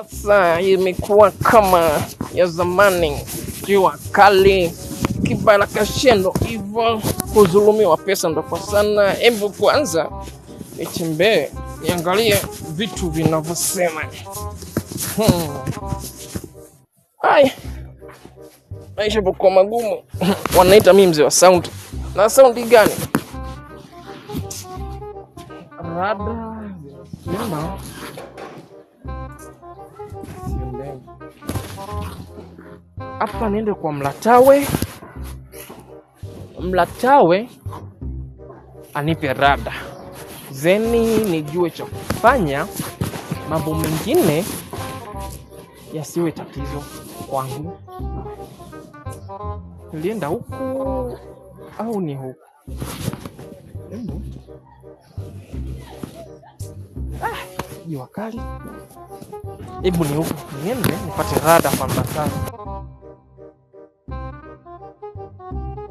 Sasa imekuwa kama ya zamani, jua kali, kibarakashia ndo hivyo, kudhulumiwa pesa ndo kwa sana. Hebu kwanza nitembee niangalie vitu vinavyosema. Ai, maisha pokuwa magumu wanaita mimi mzee wa sound. Na saundi gani? Rada zinasema sielewi. Hapa niende kwa Mlatawe, Mlatawe anipe rada zeni nijue cha kufanya, mambo mengine yasiwe tatizo kwangu. Nilienda huku au ni huku? Hebu jua kali, hebu ni huku niende nipate rada kwa Mlatawe.